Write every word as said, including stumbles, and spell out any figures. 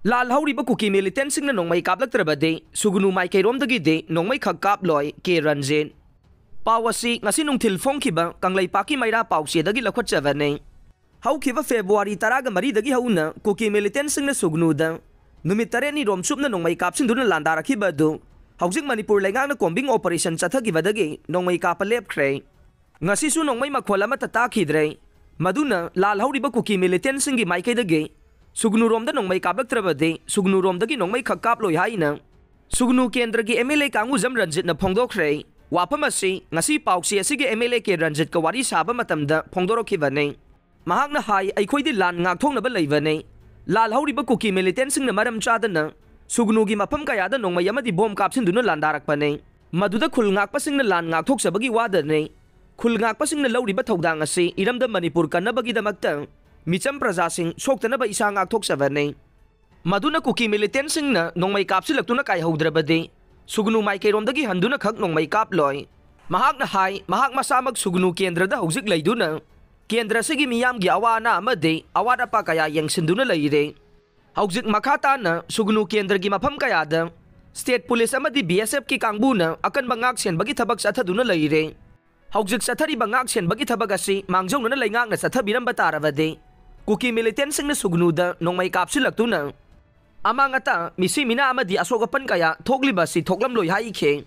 ꯂꯥꯜ ꯍꯧꯔꯤꯕ ꯀꯨꯀꯤ ꯃꯤꯂꯤꯇꯦꯟꯁꯤꯡꯅ ꯅꯣꯡꯃꯩ ꯀꯥꯞꯂꯛꯇ꯭ꯔꯕꯗꯤ ꯁꯨꯒꯅꯨ ꯃꯥꯏꯀꯩꯔꯣꯝꯗꯒꯤꯗꯤ ꯅꯣꯡꯃꯩ ꯈꯛ ꯀꯥꯞꯂꯣꯏ, ꯀꯦ ꯔꯟꯖꯤꯠ꯫ ꯄꯥꯎ ꯑꯁꯤ ꯉꯁꯤ ꯅꯨꯡꯊꯤꯜ ꯐꯣꯡꯈꯤꯕ ꯀꯪꯂꯩꯄꯥꯛꯀꯤ ꯃꯩꯔꯥ ꯄꯥꯎꯆꯦꯗꯒꯤ ꯂꯧꯈꯠꯆꯕꯅꯤ꯫ ꯍꯧꯈꯤꯕ ꯐꯦꯕ꯭ꯔꯨꯋꯥꯔꯤ ꯇꯔꯥꯒ ꯃꯔꯤꯗꯒꯤ ꯍꯧꯅ ꯀꯨꯀꯤ ꯃꯤꯂꯤꯇꯦꯟꯁꯤꯡꯅ ꯁꯨꯒꯅꯨꯗ ꯅꯨꯃꯤꯠ ꯇꯔꯦꯠꯅꯤ ꯔꯣꯝ ꯆꯨꯞꯅ ꯅꯣꯡꯃꯩ ꯀꯥꯞꯁꯤꯟꯗꯨꯅ ꯂꯥꯟꯗꯥꯔꯛꯈꯤꯕ ꯑꯗꯨ ꯍꯧꯖꯤꯛ ꯃꯅꯤꯄꯨꯔ ꯂꯩꯉꯥꯛꯅ ꯀꯣꯝꯕꯤꯡ ꯑꯣꯄꯔꯦꯁꯟ ꯆꯠꯊꯈꯤꯕꯗꯒꯤ ꯅꯣꯡꯃꯩ ꯀꯥꯞꯄ ꯂꯦꯞꯈ꯭ꯔꯦ꯫ ꯉꯁꯤꯁꯨ ꯅꯣꯡꯃꯩ ꯃꯈꯣꯜ ꯑꯃꯠꯇ ꯇꯥꯈꯤꯗ꯭ꯔꯦ꯫ ꯃꯗꯨꯅ ꯂꯥꯜ ꯍꯧꯔꯤꯕ ꯀꯨꯀꯤ ꯃꯤꯂꯤꯇꯦꯟꯁꯤꯡꯒꯤ ꯃꯥꯏꯀꯩꯗꯒꯤ ꯁꯨꯒꯅꯨꯔꯣꯝꯗ ꯅꯣꯡꯃꯩ ꯀꯥꯞꯂꯛꯇ꯭ꯔꯕꯗꯤ ꯁꯨꯒꯅꯨꯔꯣꯝꯗꯒꯤ ꯅꯣꯡꯃꯩ ꯈꯛ ꯀꯥꯞꯂꯣꯏ ꯍꯥꯏꯅ ꯁꯨꯒꯅꯨ ꯀꯦꯟꯗ꯭ꯔꯒꯤ ꯑꯦꯝ ꯑꯦꯜ ꯑꯦ ꯀꯥꯡꯉꯨꯖꯝ ꯔꯟꯖꯤꯠꯅ ꯐꯣꯡꯗꯣꯛꯈ꯭ꯔꯦ꯫ ꯋꯥꯐꯝ ꯑꯁꯤ ꯉꯁꯤ ꯄꯥꯎꯆꯦ ꯑꯁꯤꯒꯤ ꯑꯦꯝ ꯑꯦꯜ ꯑꯦ ꯀꯦ ꯔꯟꯖꯤꯠꯀ ꯋꯥꯔꯤ ꯁꯥꯕ ꯃꯇꯝꯗ ꯐꯣꯡꯗꯣꯔꯛꯈꯤꯕꯅꯤ꯫ ꯃꯍꯥꯛꯅ ꯍꯥꯏ, "ꯑꯩꯈꯣꯏꯗꯤ ꯂꯥꯟ ꯉꯥꯛꯊꯣꯛꯅꯕ ꯂꯩꯕꯅꯤ꯫ ꯂꯥꯜ ꯍꯧꯔꯤꯕ ꯀꯨꯀꯤ ꯃꯤꯂꯤꯇꯦꯟꯁꯤꯡꯅ ꯃꯔꯝ ꯆꯥꯗꯅ ꯁꯨꯒꯅꯨꯒꯤ ꯃꯐꯝ ꯀꯌꯥꯗ ꯅꯣꯡꯃꯩ ꯑꯃꯗꯤ ꯕꯣꯝ ꯀꯥꯞꯁꯤꯟꯗꯨꯅ ꯂꯥꯟꯗꯥꯔꯛꯄꯅꯤ꯫ ꯃꯗꯨꯗ ꯈꯨꯜ ꯉꯥꯛꯄꯁꯤꯡꯅ ꯂꯥꯟ ꯉꯥꯛꯊꯣꯛꯆꯕꯒꯤ ꯋꯥꯗꯅꯤ꯫ ꯈꯨꯜ ꯉꯥꯛꯄꯁꯤꯡꯅ ꯂꯧꯔꯤꯕ ꯊꯧꯗꯥꯡ ꯑꯁꯤ ꯏꯔꯝꯗꯝ ꯃꯅꯤꯄꯨꯔ ꯀꯟꯅꯕꯒꯤꯗꯃꯛꯇ ꯃꯤꯆꯝ ꯄ꯭ꯔꯖꯥꯁꯤꯡ ꯁꯣꯛꯇꯅꯕ ꯏꯁꯥ ꯉꯥꯛꯊꯣꯛꯆꯕꯅꯤ꯫" ꯃꯗꯨꯅ ꯀꯨꯀꯤ ꯃꯤꯂꯤꯇꯦꯟꯁꯤꯡꯅ ꯅꯣꯡꯃꯩ ꯀꯥꯞꯁꯤꯜꯂꯛꯇꯨꯅ ꯀꯥꯏꯍꯧꯗ꯭ꯔꯕꯗꯤ ꯁꯨꯒꯅꯨ ꯃꯥꯏꯀꯩꯔꯣꯝꯗꯒꯤ ꯍꯟꯗꯨꯅ ꯈꯛ ꯅꯣꯡꯃꯩ ꯀꯥꯞꯂꯣꯏ꯫ ꯃꯍꯥꯛꯅ ꯍꯥꯏ, ꯃꯍꯥꯛ ꯃꯁꯥꯃꯛ ꯁꯨꯒꯅꯨ ꯀꯦꯟꯗ꯭ꯔꯗ ꯍꯧꯖꯤꯛ ꯂꯩꯗꯨꯅ ꯀꯦꯟꯗ꯭ꯔ ꯑꯁꯤꯒꯤ ꯃꯤꯌꯥꯝꯒꯤ ꯑꯋꯥ ꯑꯅꯥ ꯑꯃꯗꯤ ꯑꯋꯥꯠ ꯑꯄꯥ ꯀꯌꯥ ꯌꯦꯡꯁꯤꯟꯗꯨꯅ ꯂꯩꯔꯦ꯫ ꯍꯧꯖꯤꯛ ꯃꯈꯥ ꯇꯥꯅ ꯁꯨꯒꯅꯨ ꯀꯦꯟꯗ꯭ꯔꯒꯤ ꯃꯐꯝ ꯀꯌꯥꯗ ꯁ꯭ꯇꯦꯠ ꯄꯨꯂꯤꯁ ꯑꯃꯗꯤ ꯕꯤ ꯑꯦꯁ ꯑꯦꯐꯀꯤ ꯀꯥꯡꯕꯨꯅ ꯑꯀꯟꯕ ꯉꯥꯛ ꯁꯦꯟꯕꯒꯤ ꯊꯕꯛ ꯆꯠꯊꯗꯨꯅ ꯂꯩꯔꯦ꯫ ꯍꯧꯖꯤꯛ ꯆꯠꯊꯔꯤꯕ ꯉꯥꯛ ꯁꯦꯟꯕꯒꯤ ꯊꯕꯛ ꯑꯁꯤ ꯃꯥꯡꯖꯧꯅꯅ ꯂꯩꯉꯥꯛꯅ ꯆꯠꯊꯕꯤꯔꯝꯕ ꯇꯥꯔꯕꯗꯤ ꯀꯨꯀꯤ ꯃꯤꯂꯤꯇꯦꯟꯁꯤꯡꯅ ꯁꯨꯒꯅꯨꯗ ꯅꯣꯡꯃꯩ ꯀꯥꯞꯁꯤꯜꯂꯛꯇꯨꯅ ꯑꯃꯥꯡ ꯑꯇꯥ, ꯃꯤꯁꯤ ꯃꯤꯅꯥ ꯑꯃꯗꯤ ꯑꯁꯣꯛ ꯑꯄꯟ ꯀꯌꯥ ꯊꯣꯛꯂꯤꯕ ꯑꯁꯤ ꯊꯣꯛꯂꯝꯂꯣꯏ ꯍꯥꯏꯈꯤ꯫